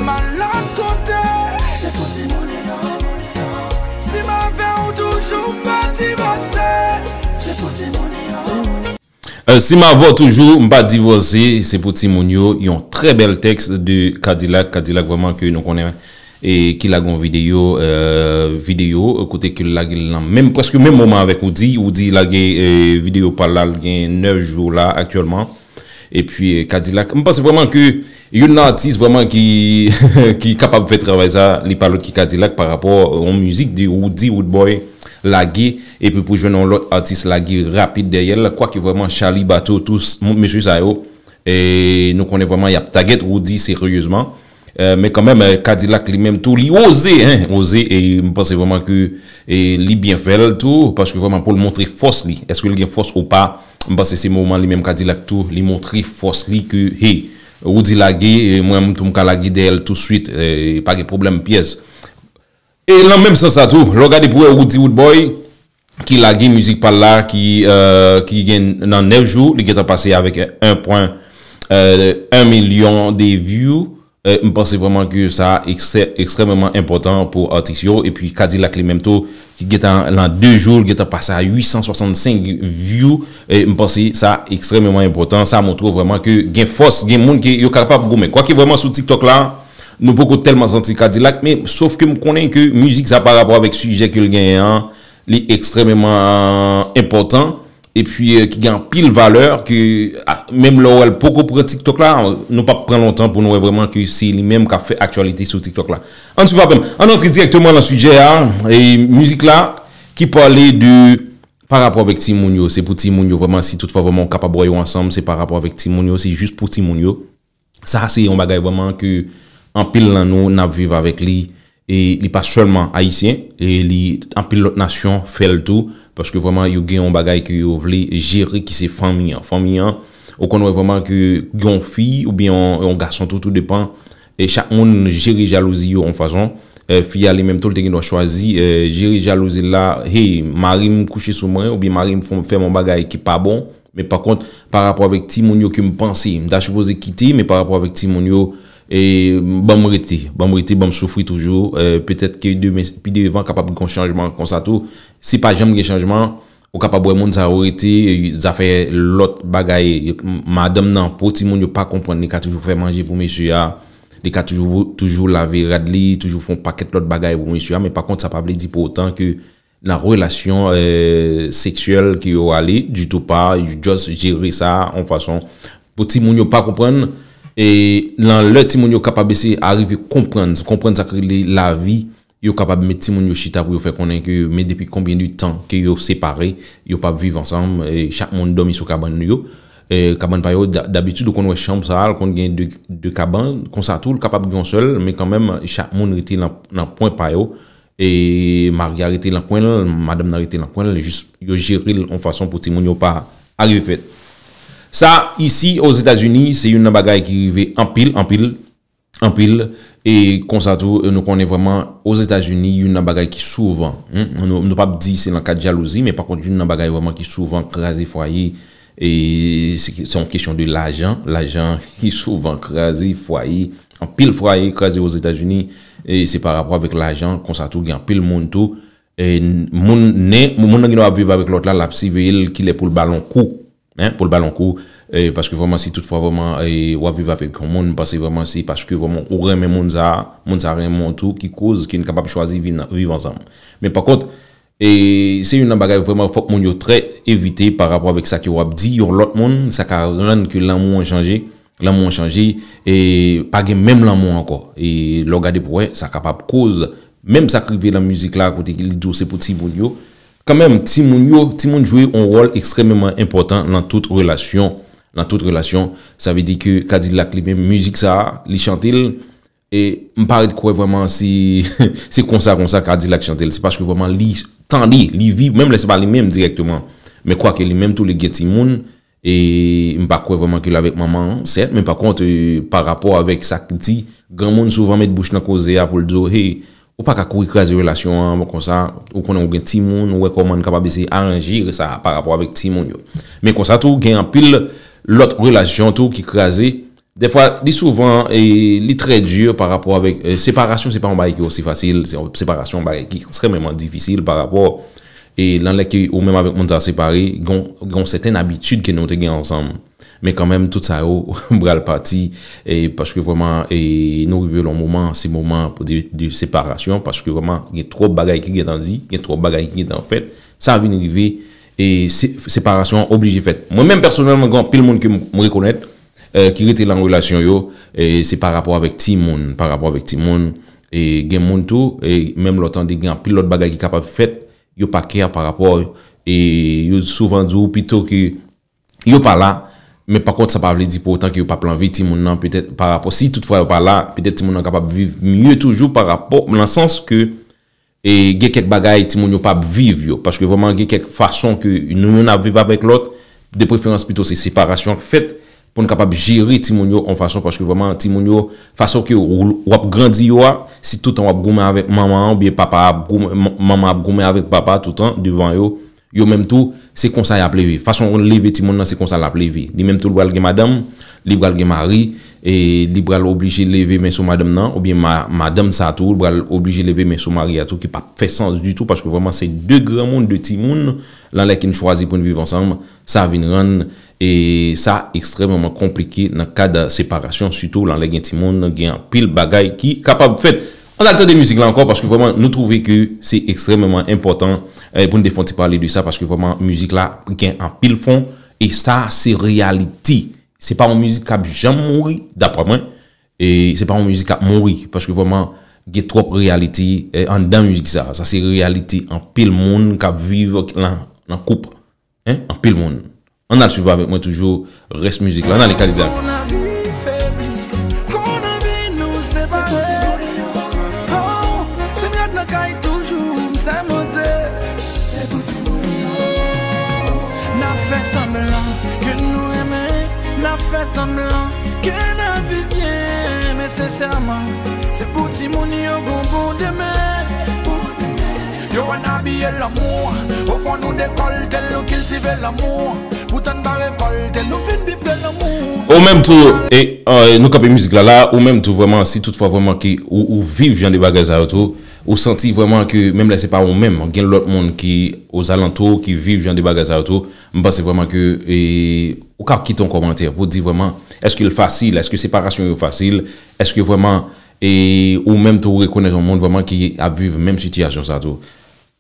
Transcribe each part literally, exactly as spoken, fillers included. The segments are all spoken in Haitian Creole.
Lòt kote, se pou timoun yo. Si m avè w toujou, m pa divòse, se pou timoun yo. Si m avè w toujou, m pa divòse, se pou timoun yo. Yon trè bèl tèks de Kadilak. Kadilak vrèman ke nou konnen e ki lage yon videyo, videyo kote ke l lage l nan menm, prèske menm moman avèk Roody. Roody lage videyo pa l la, l gen nèf jou la aktyèlman. Epi Kadilak, m panse vrèman ke youn nan atis vrèman ki ki kapab fè travay sa, li pa lòt ki Kadilak pa rapò yon mizik de Roody Roodboy lage, epi pou jwenn yon lòt atis lage rapid dèyè l, kwake vrèman Charly Bato, tout mesye sa yo, e nou konnen vrèman y ap tagèt Roody seryezman. Men kanmenm, Kadilak li menm tou, li oze, hein, oze, e m panse vrèman ke li byen fè l tou, paske vrèman pou l montre fòs li, èske l gen fòs ou pa, m panse se moman li menm Kadilak tou, li montre fòs li ke, hey, Roody lage, mwen menm tou m ka lage dèyè l touswit, pa gen pwoblèm pyès. E nan menm sans sa tou, lè w gade pou wè Roody Roodboy, ki lage mizik pa l la, ki, ki gen nan nèf jou, li gentan pase avèk en pwen en milyon de view. M panse vrèman ke sa ekstrèmeman enpòtan pou atis yo. Epi Kadilak li menm tou, ki gentan nan de jou, li gentan pase a uit san swasannsenk view. M panse sa ekstrèmeman enpòtan. Sa montre w vrèman ke gen fòs, gen moun ki yo kapab goumen. Kwake vrèman sou TikTok la, nou poko tèlman santi Kadilak, men sof ke m konnen ke mizik sa pa rapò avèk sijè ke l genyen an, li ekstrèmeman enpòtan, epi ki gen anpil valè, ke menm lè w wè l poko pran TikTok la, nou p ap pran lontan pou nou wè vrèman ke se li menm k ap fè aktyalite sou TikTok la. Ann swiv avè m, ann antre dirèkteman nan sijè a. E mizik la ki pale de pa rapò avèk timoun yo, se pou timoun yo vrèman, si toutfwa vrèman w kapab wè yo ansanm, se pa rapò avèk timoun yo, se jis pou timoun yo. Sa se yon bagay vrèman ke anpil nan nou n ap viv avèk li, e li pa sèlman ayisyen, e li anpil lòt nasyon fè l tou, paske vrèman yo gen yon bagay ke yo vle jere ki se fanmi an. Fanmi an, ou konn wè vrèman ke gen yon fi oubyen yon, yon gason tou, tou depan, e chak moun jere jalouzi yo yon fason. Fi a li menm tou, li te gen dwa chwazi jere jalouzi l la, hey, mari m kouche sou mwen, oubyen mari m fè m yon bagay ki pa bon. Men pa kont, pa rapò avèk timoun yo ke m panse m ta sipoze kite, men pa rapò avèk timoun yo, e ban m rete, ban m rete, ban m soufri toujou. Petèt ke demen, pi devan, kapab gen yon chanjman konsa tou. Si pa janm gen chanjman, ou kapab wè moun sa yo rete, zafè lòt bagay, madanm nan, po timoun yo pa konprann, li ka toujou fè manje pou mesye a, li ka toujou, toujou lave rad li, toujou fè yon pakèt lòt bagay pou mesye a, men pa kont, sa pa vle di pou otan ke nan relasyon seksyèl ke yo ale, ditou pa, yo just jere sa yon fason pou timoun yo pa konprann. E nan lè timoun yo kapab eseye arive konprann, konprann sa k rele lavi, yo kapab met timoun yo chita pou yo fè konnen ke men depi konbyen de tan ke yo separe, yo p ap viv ansanm, e chak moun dòmi sou kabann yo. E kabann pa yo, dabitid ou konn wè chanm sa a, l konn gen de, de kabann, konsa tou, l kapab gen yon sèl, men kanmenm, chak moun rete nan, nan pwen pa yo. E mari a rete nan kwen l, madanm nan rete nan kwen l, jis yo jere l yon fason pou timoun yo pa arive fèt. Sa, isi, Ozetazini, se youn nan bagay ki rive anpil, anpil, anpil. E konsa tou, nou konnen vrèman, Ozetazini, youn nan bagay ki souvan, hmm, nou, nou p ap di se nan kad jalouzi, men pa kont, youn nan bagay vrèman ki souvan kraze fwaye, e se, se yon kesyon de lajan, lajan ki souvan kraze fwaye. Anpil fwaye kraze Ozetazini, e se pa rapò avèk lajan, konsa tou gen anpil moun tou, e moun nen, moun nan gen dwa ap viv avèk lòt la, l ap siveye l kilè pou l ba l yon kou, hein, pou l ba l yon kou, e paske vrèman si toutfwa vrèman, e w ap viv avèk yon moun, m panse vrèman se paske vrèman ou renmen moun sa, moun sa renmen w tou ki koz ke n kapab chwazi viv ansanm. Men pa kont, e se youn nan bagay vrèman fòk moun yo trè evite pa rapò avèk sa ke w ap di yon lòt moun, sa ka rann ke lanmou an chanje, lanmou an chanje, e pa gen menm lanmou ankò. E lè w gade pou wè, sa kapab koz menm sa k rive nan mizik la kote li di w se pou timoun yo. Kanmenm, timoun yo, timoun jwe yon wòl ekstrèmeman enpòtan nan tout relasyon, nan tout relasyon. Sa vle di ke Kadilak li menm, mizik sa a, li chante l, e m pa ret kwè vrèman se, se konsa, konsa Kadilak chante l. Se paske vrèman li tande, li viv, menm lè se pa li menm dirèkteman. Men kwake li menm tou, li gen timoun, e m pa kwè vrèman ke l avèk manman an, sèt, men pa kont, e pa rapò avèk sa k di, granmoun souvan met bouch nan koze a pou l di w, hey, ou pa ka kouri kraze relasyon an konsa, ou konnen ou gen timoun, ou wè kòman n kapab eseye aranje sa pa rapò avèk timoun yo. Men konsa tou, gen anpil lòt relasyon tou ki kraze, Dèfwa, li souvan, e, li trè di pa rapò avèk, e, separasyon, se pa yon bagay ki osi fasil, se yon separasyon, yon bagay ki ekstrèmeman difisil pa rapò, e, nan lè ke ou menm avèk moun sa separe, gon, gon sèten abitid ke nou te gen ansanm. Men kanmenm, tout sa yo pral pati, e, paske vrèman, e, nou rive yon moman, se moman de, de separasyon, paske vrèman, gen twòp bagay ki gentan di, gen twòp bagay ki gentan fèt, sa vin rive, e, se, separasyon an oblije fèt. Mwen menm, pèsonèlman, gen anpil moun ke m, m rekonèt, e, ki rete nan relasyon yo, e, se pa rapò avèk timoun, pa rapò avèk timoun, e, gen moun tou, e, menm lè w tande gen anpil lòt bagay ki kapab fèt, yo pa kè pa rapò, e, yo souvan di w pito ke yo pa la, men pa kont sa pa vle di pou otan ke yo p ap anvi timoun nan, petèt pa rapò, si toutfwa yo pa la, petèt timoun nan kapab viv mye toujou pa rapò, nan sans ke, e, gen kèk bagay timoun yo p ap viv yo, paske vrèman gen kèk fason ke nou youn ap viv avèk lòt, de preferans pito se separasyon k fèt, pou n kapab jere timoun yo yon fason, paske vrèman timoun yo, fason ke w, w ap grandi yo a, si toutan w ap goumen avèk manman an, oubyen papa ap goumen, manman ap goumen avèk papa toutan devan yo, yo menm tou, se konsa y ap leve. Fason w leve timoun nan, se konsa l ap leve. Li menm tou, li pral gen madanm, li pral gen mari, e li pral oblije leve men sou madanm nan, oubyen ma-, madanm sa tou, li pral oblije leve men sou mari a tou, ki p ap fè sans ditou, paske vrèman se de granmoun, de timoun, nan lè ke n chwazi pou n viv ansanm, sa vin rann, e sa ekstrèmeman konplike nan kad separasyon, sitou nan lè gen timoun, gen anpil bagay ki kapab fèt. Ann al tande mizik la ankò, paske vrèman, nou twouve ke se ekstrèmeman enpòtan, e, pou n te fè yon ti pale de sa, paske vrèman, mizik la gen anpil fon, e sa, se reyalite. Se pa yon mizik k ap janm mouri, daprè mwen, e se pa yon mizik k ap mouri, paske vrèman, gen twòp reyalite, e, anndan mizik sa. Sa se reyalite anpil moun k ap viv nan, nan koup. Hein? Anpil moun. Ann al swiv avèk mwen toujou rès mizik la. Ann ale, Kadizak. N ap fè sanblan ke nou renmen, n ap fè sanblan ke n ap viv byen, men sensèman, se pou timoun yo gon bon demen. Yo wè n abiye lanmou, ofon nou dekòlte l, nou kiltive lanmou. Poutan n pa rekòlte l, nou vin pi pre lanmou. Ou menm tou, e, e, nou kanpe mizik la la, ou menm tou vrèman, si toutfwa vrèman ke ou, ou viv jan de bagay sa yo tou, ou santi vrèman ke menm lè se pa ou menm, gen lòt moun ki ozalantou w ki viv jan de bagay sa yo tou, m panse vrèman ke, e, ou ka kite yon kòmantè pou di vrèman, èske l fasil, èske separasyon yo fasil, èske vrèman, e, ou menm tou ou rekonèt yon moun vrèman ki ap viv menm sitiyasyon sa tou.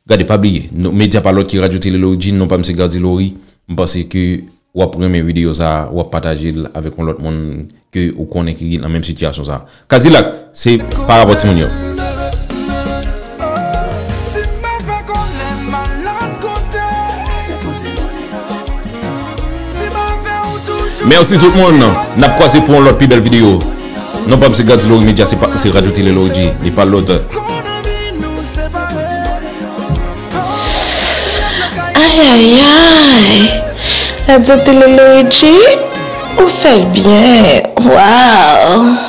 Gade, pa bliye, nou, medya pa lòt ki Radyo Tele Loridjin, non pa m se Gardy Laurie. M panse ke w ap renmen videyo sa a, w ap pataje l avèk yon lòt moun ke ou konnen ki nan menm sitiyasyon sa a. Kadilak, se pa rapò timoun yo. Mèsi tout moun. N ap kwaze pou yon lòt pi bèl videyo. Non pa m se Gardy Laurie, medya se pa, se Radyo Tele Loridjin, li pa lòt. Ayayay! Radyo Tele Loridjin, ou fè l byen. Waw!